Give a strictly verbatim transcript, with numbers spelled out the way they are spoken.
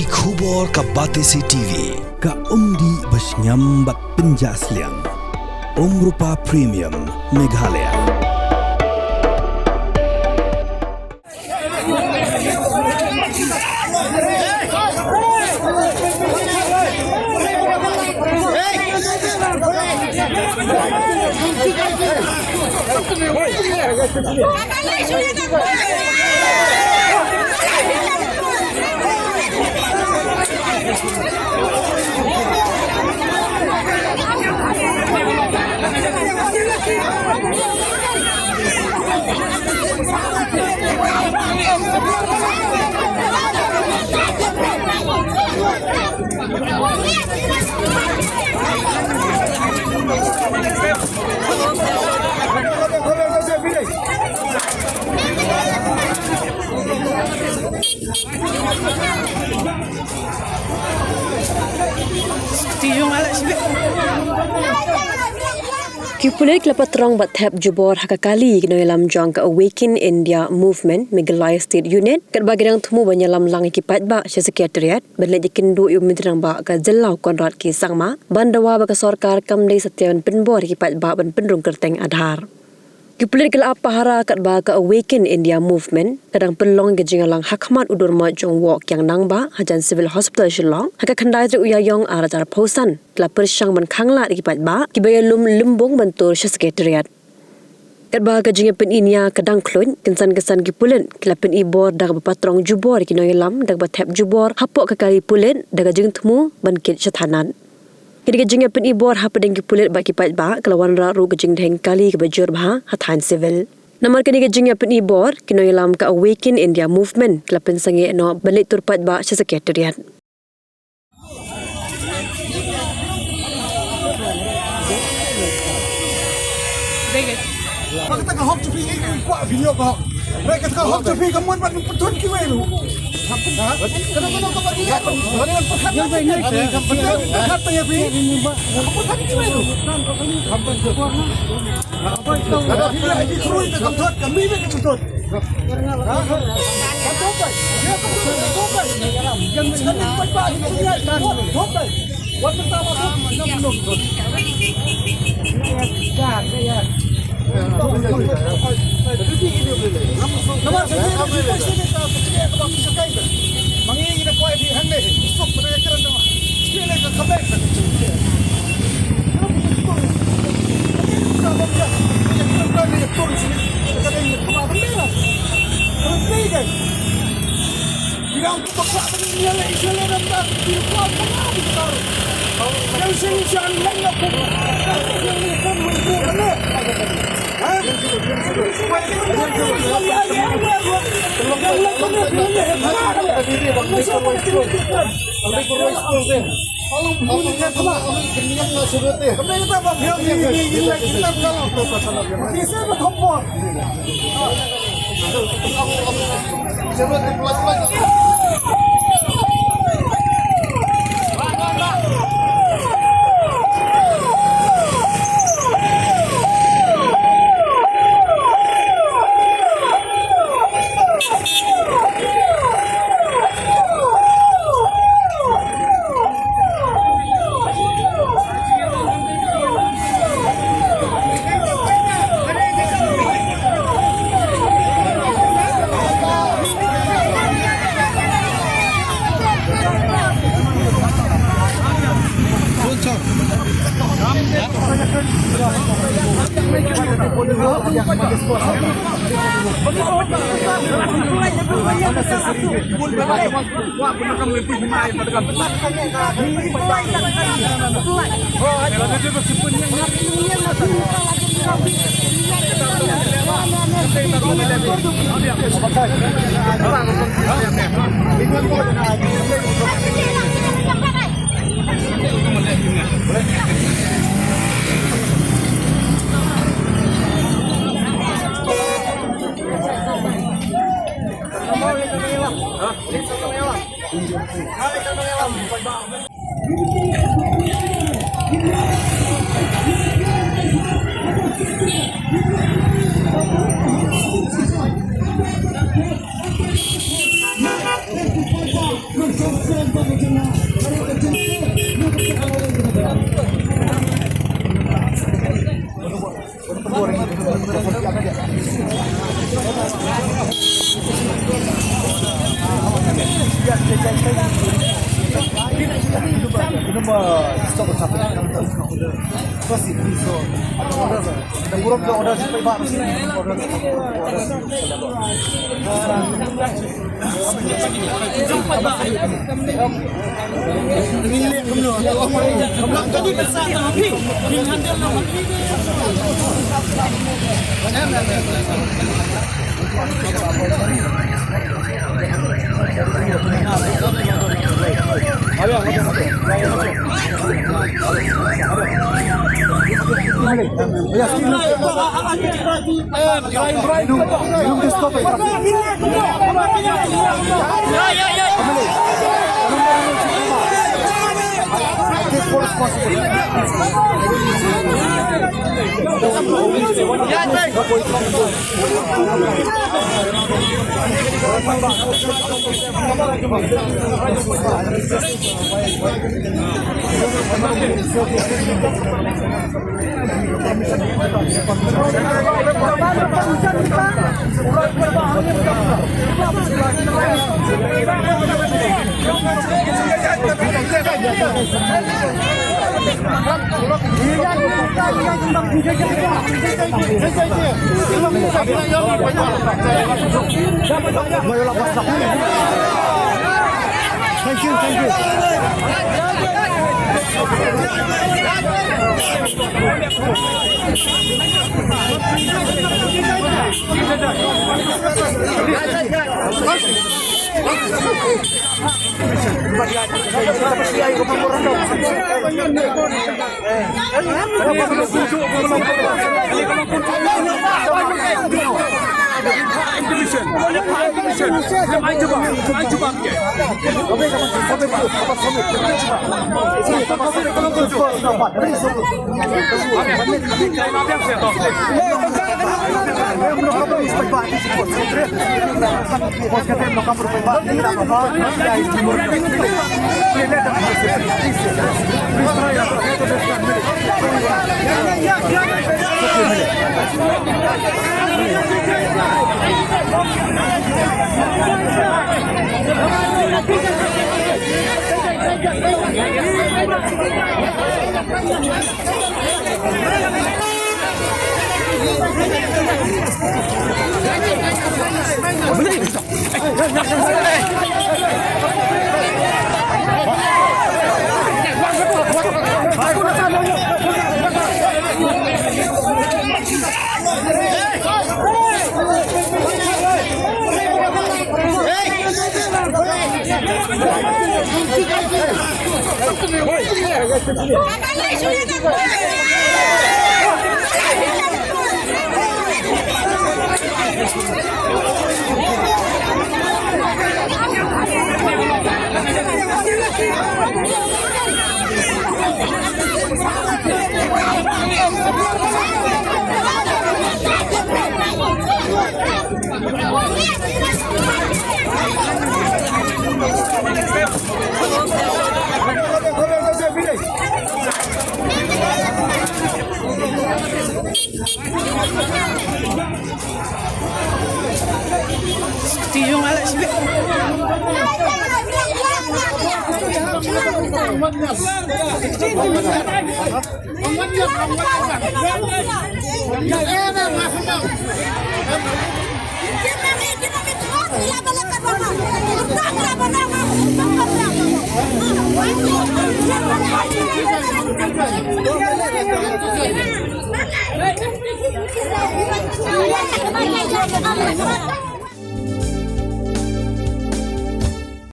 Ki khubor ka Batesi T V, ka umdih ba shngiam bad pynjah sliang. Umrupa Premium, Meghalaya. Ki pulit ki la patrong bad thep jubor ha ka kali ki nongïalam jong ka Awaken India Movement Meghalaya State Unit, katba ki dang thmu ban ïalam lang ïa ki paidbah sha Secretariat ban leit ïakynduh ïa u Myntri Rangbah ka jylla u Conrad K Sangma ban dawa ba ka sorkar kam dei satia ban pynbor ïa ki paidbah ban pynrung kyrteng Aadhaar. Ki pulit ki la ap pahara katba ka Awaken India Movement ka dang pynlong ïa ka jingïalang hakhmat u dur ma jong u Woh Kiang Nangbah hajan Civil Hospital Shillong ha ka khyndai tarik u Ïaïong ar hajar arphew san, ki la pyrshang ban khanglad ïa ki paidbah kiba ïalum lymbung ban tur sha Secretariat. Katba ka jingïapyni nia ka dang khluid, kynsan kynsan ki pulit ki la pyni bor da kaba patrong jubor ïa ki nongïalam da kaba thep jubor hapoh ka kali pulit da ka jingthmu ban kit sha thanat. Kine ki jingïapyni bor hapdeng ki pulit bad ki paidbah ka la wanrah ruh ka jingdheng kali kaba jur bha ha thaiñ Civil. Namar kine ki jingïapyni bor, ki nongïalam ka Awaken India Movement ki la pynsangeh noh ban leit tur paidbah sha Secretariat. Ba kata ka hok jong phi, ngi kwah phi ïoh ka hok. Ba kata ka hok jong phi, ka mut ba ngin pynthut kiwei ruh. Ha? Kano kano kaba ngi ïa pyn-, ba ngi pynthut kiwei ruh. Pynthut kiwei ruh. Pynthut kiwei ruh. Lada phi ïa ki khrui ka kam thut, ka mih ka kam thut. Thank you, thank you.